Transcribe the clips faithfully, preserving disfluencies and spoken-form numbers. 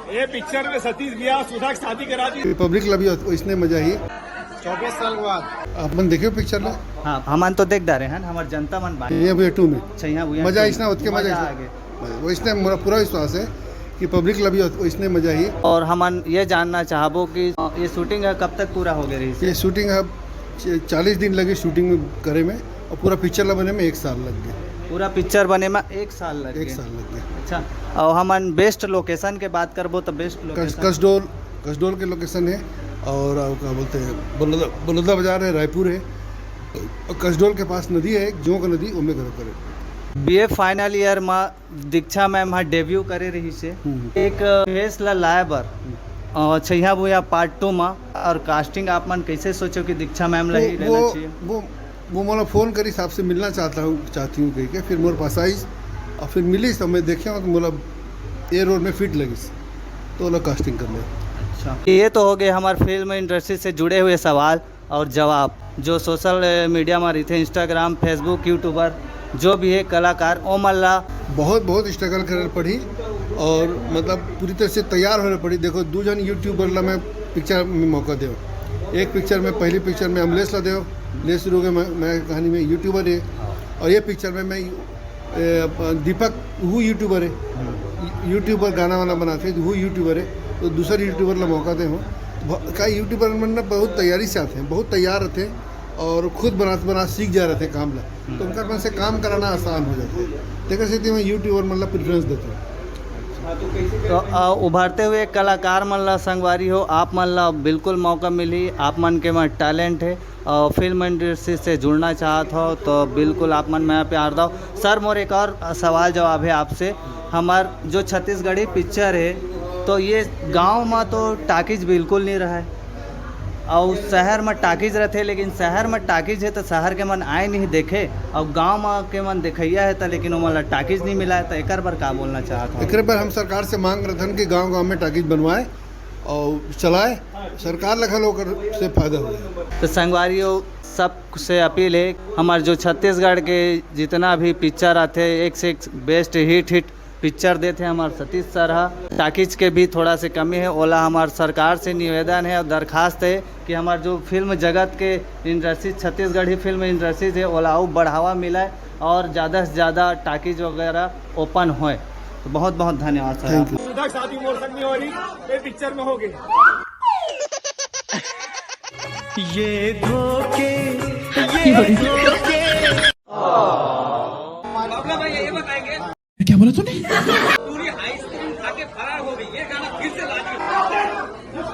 ये पिक्चर में सतीश भैया सुधा की शादी करा दी। पब्लिक ला भी इसने मजा ही। चौबीस साल के बाद। आप मन देखे पिक्चर ला? हाँ, हमन तो देख डारे हन, हमर जनता मन बांट। ये भी टू में अच्छा, यहाँ हुआ मजा तो इसने, ओतके मजा मजा इसने। आ गया। वो इसने मोला पूरा विश्वास है कि पब्लिक ला भी इसने मजा ही। और हमन ये जानना चाहबो कि ये शूटिंग ह कब तक पूरा हो गए रही से? ये शूटिंग अब च- चालीस दिन लगे शूटिंग में करे में, और पूरा पिक्चर ला बने में एक साल लग गए। पूरा पिक्चर बने में एक साल लग एक गए। साल लग गए। अच्छा, और हमन बेस्ट लोकेशन के बात करबो तो बेस्ट कस, लोकेशन कसडोल, कसडोल के लोकेशन है, और अ, क्या बोलते हैं, बलौदा, बलौदा बाजार है, रायपुर है, और कसडोल के पास नदी है एक, जोंक नदी, ओमे करो करे। बीए फाइनल ईयर में दीक्षा मैम हा डेब्यू करे रही से हम्म। एक फेस ला लाए बर अ, छैया भुइया पार्ट टू में, और कास्टिंग आप मन कैसे सोचो कि दीक्षा मैम ला ही वो लेना वो चाहिए? वो वो मोला फोन करी, आपसे मिलना चाहता हूँ, चाहती हूँ कह के, फिर मोर पास आईस और फिर मिलीस, तो मैं देखे हूँ तो मोला ए रोल में फिट लगिस, तो ओला कास्टिंग कर ले। अच्छा, ये तो हो गए हमारे फिल्म इंडस्ट्री से जुड़े हुए सवाल और जवाब, जो सोशल मीडिया में रहिथे, इंस्टाग्राम, फेसबुक, यूट्यूबर, जो भी है कलाकार, ओ मन ला बहुत बहुत स्ट्रगल करे पड़ी, और मतलब पूरी तरह से तैयार होने पड़ी। देखो, दो जन यूट्यूबर ला मैं पिक्चर में मौका दे, एक पिक्चर में, पहली पिक्चर में अमलेश ला दे, ले शुरू के मैं, मैं कहानी में यूट्यूबर है, और ये पिक्चर में मैं ए, दीपक, वो यूट्यूबर है, यूट्यूबर गाना वाना बनाते हैं, वो यूट्यूबर है, तो दूसरा यूट्यूबर ला मौका दे हो। ब- का यूट्यूबर मन ना बहुत तैयारी से आते हैं, बहुत तैयार रहते हैं, और खुद बना बना सीख जा रहे थे काम ला, तो उनका मन से काम कराना आसान हो जाता है। तेकर सेती मैं यूट्यूबर मन ला प्रेफरेंस देता हूँ। तो अ, उभरते हुए कलाकार मन ला, संगवारी हो, आप मन ला बिल्कुल मौका मिली। आप मन के में टैलेंट है और फिल्म इंडस्ट्री से जुड़ना चाहत हो तो बिल्कुल आप मन में प्यार दो। सर, मोर एक और सवाल जवाब है आपसे। हमार जो छत्तीसगढ़ी पिक्चर है, तो ये गांव में तो टाकीज बिल्कुल नहीं रहा है, और शहर में टाकीज रहते, लेकिन शहर में टाकीज है तो शहर के मन आए नहीं देखे, और गांव में के मन देखैया है तो लेकिन ओमन ला टाकीज नहीं मिला है, तो एकर बर का बोलना चाहत हो? एकरे पर हम सरकार से मांग रहे थे कि गांव गांव में टाकीज बनवाए और चलाए, सरकार ला घलो ओकर से फायदा हो। तो संगवारी हो, सब से अपील है, हमार जो छत्तीसगढ़ के जितना भी पिक्चर आते, एक से एक बेस्ट हिट हिट पिक्चर देते हमार सतीश सर हा। टाकीज के भी थोड़ा से कमी है, ओला हमार सरकार से निवेदन है और दरखास्त है कि हमार जो फिल्म जगत के इंडस्ट्री, छत्तीसगढ़ी फिल्म इंडस्ट्री है, ओला अउ बढ़ावा मिले और ज़्यादा से ज़्यादा टाकीज वगैरह ओपन होए। तो बहुत बहुत धन्यवाद सर। Thank you। सुधा की शादी मोर संग नहीं हो रही, ये पिक्चर में हो गई। ये धोखे, ये धोखे। बाबला भाई, ये बताएंगे, क्या बोला तूने? पूरी आइसक्रीम खा के फरार हो गई, ये गाना फिर से ला दिया।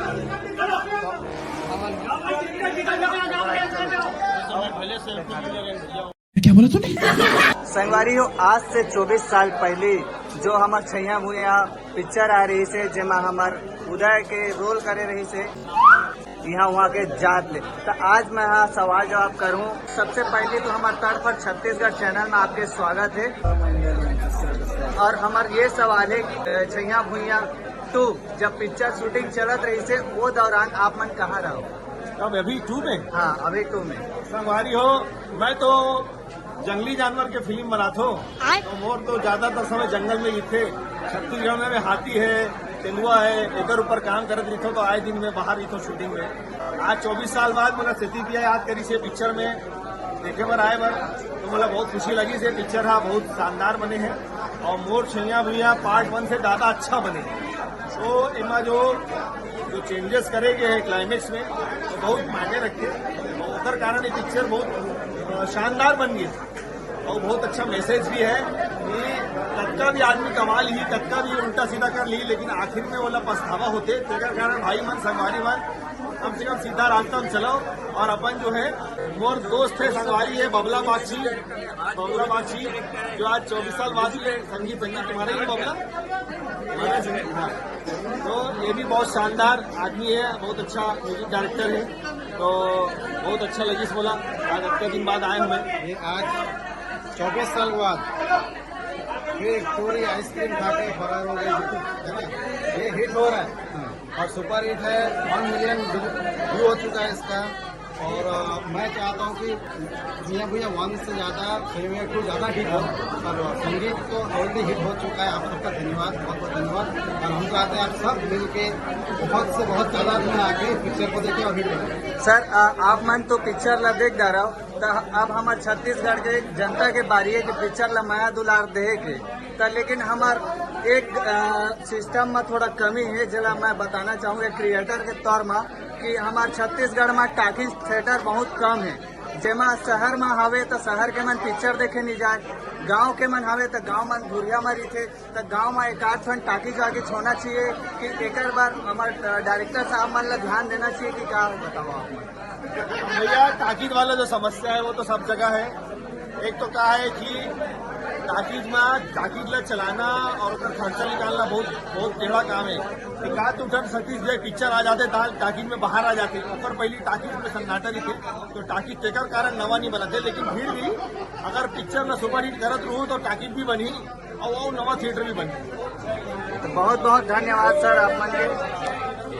क्या बोला तूने? संगवारी हो, आज से चौबीस साल पहले जो हमार छैया भुइया पिक्चर आ रही से, जेमा हमार उदय के रोल करे रही से, यहाँ वहाँ के जात ले, तो आज मैं यहाँ सवाल जवाब करूँ। सबसे पहले तो हमार तर्ज फर छत्तीसगढ़ चैनल में आपके स्वागत है, और हमार ये सवाल है कि अ, छैया भुइया टू जब पिक्चर शूटिंग चलत रही से, वो दौरान आप मन कहाँ रहो? अब अभी टू में हाँ, अभी टू में। संगवारी हो, मैं तो जंगली जानवर के फिल्म बनाथो, तो मोर तो ज्यादातर समय जंगल में ही थे। छत्तीसगढ़ में हाथी है, तेंदुआ है, एकर ऊपर काम करत रहिथो, तो आए दिन में बाहर रहिथो शूटिंग में। आज चौबीस साल बाद मोला सतीश भैया याद करी से पिक्चर में देखे बर आए बर, तो मोला बहुत खुशी लगी से पिक्चर हा बहुत शानदार बने है, और मोर छैया भुइया पार्ट वन से ज्यादा अच्छा बने। तो एमा जो जो चेंजेस करे गए हैं क्लाइमेक्स में, तो बहुत मायने रखते हैं। और ओकर कारण ये पिक्चर बहुत अ, शानदार बन गई, और बहुत अच्छा मैसेज भी है कि कतका भी आदमी कमा ली, कतका भी उल्टा सीधा कर ली, लेकिन आखिर में ओला पछतावा होते। तेकर कारण भाई मन, संगवारी मन, कम से कम सीधा रास्ता में चलो, और अपन जो है, मोर दोस्त है, संगवारी है, बबला बाछी, बबला बाछी, जो आज चौबीस साल बाद भी संगीत, संगीत तुम्हारा ही है, बबला? हाँ। तो ये भी बहुत शानदार आदमी है, बहुत अच्छा म्यूजिक डायरेक्टर है, तो बहुत अच्छा लगी बोला। आज इतने दिन बाद आए हूँ मैं। ये आज चौबीस साल के बाद फिर एक चोरी आइसक्रीम खा के फरार हो गई, है ना? ये हिट हो रहा है और सुपर हिट है, वन मिलियन व्यू हो चुका है इसका। और अ, मैं चाहता हूँ कि मियाँ भुइयां वन से ज़्यादा छः मियाँ टू ज़्यादा हिट हो। और संगीत तो ऑलरेडी हिट हो चुका है। आप सबका धन्यवाद, बहुत बहुत धन्यवाद। और हम चाहते हैं आप सब मिल के बहुत से बहुत ज़्यादा आदमी आके पिक्चर को देखें और हिट करें। सर, अ, आप मन तो पिक्चर ला देख डारव, त अब हमर छत्तीसगढ़ के जनता के बारी है कि पिक्चर ला मया दुलार देहे के। त लेकिन हमर एक सिस्टम में थोड़ा कमी है, जेला मैं बताना चाहूँगा क्रिएटर के तौर में, कि हमर छत्तीसगढ़ में टाकीज थिएटर बहुत कम है। जेमा शहर में हवे त शहर के मन पिक्चर देखे नहीं जाए, गांव के मन हवे त गांव मन धुरिया में रहिथे, त गांव में एक आध ठन टाकीज वाकीज होना चाहिए। कि एकर बर हमर डायरेक्टर साहब मन ला ध्यान देना चाहिए कि का बताओ आप मन? भैया, टाकीज वाला जो समस्या है वो तो सब जगह है। एक तो क्या है कि टाकीज में टाकीज ला चलाना और ओकर खर्चा निकालना बहुत बहुत टेढ़ा काम है। एक आध दू ठन सतीश जय पिक्चर आ जाते, ता-, टाकीज में बाहर आ जाते, ओकर पहली टाकीज में सन्नाटा रहिथे, तो टाकीज तेकर कारण नवा नहीं बनते। लेकिन फिर भी अगर पिक्चर ला सुपरहिट करत रहू तो टाकीज भी बनी और वो नवा थिएटर भी बनी। तो बहुत बहुत धन्यवाद सर आप मन के।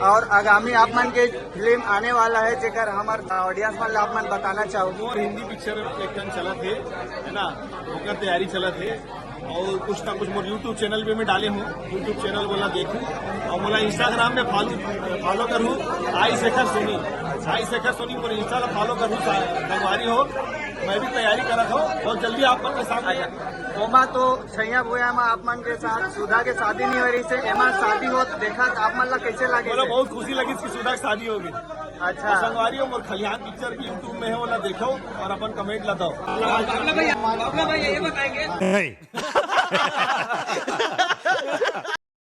और आगामी आप मन के फिल्म आने वाला है, जेकर हमर ऑडियंस मन ला आप मन बताना चाहूँगा। और हिंदी पिक्चर एक ठन चलत हे, है ना, ओकर तैयारी चलत हे। और कुछ ना कुछ मोर YouTube चैनल पे मैं डाले हूँ, YouTube चैनल बोला देखू। और मोला Instagram में फॉलो फॉलो करू, आई शेखर सोनी, आई शेखर सोनी मोर Insta ला फॉलो करू। संगवारी हो, मैं भी तैयारी करत हूँ, बहुत जल्दी आप मन के सामने। ओमा तो छैया भुया में आप मन के साथ सुधा के शादी नहीं हो रही से, एमा शादी हो देखा त आप मन ला कैसे लागे? मोला बहुत खुशी लगी कि सुधा की शादी हो गई। अच्छा। और संगवारी हो, मोर खलिहान पिक्चर भी YouTube में है, ओला देखो और अपन कमेंट ला दो। बाबला भाई, बाबला भाई ये बताएंगे। नहीं।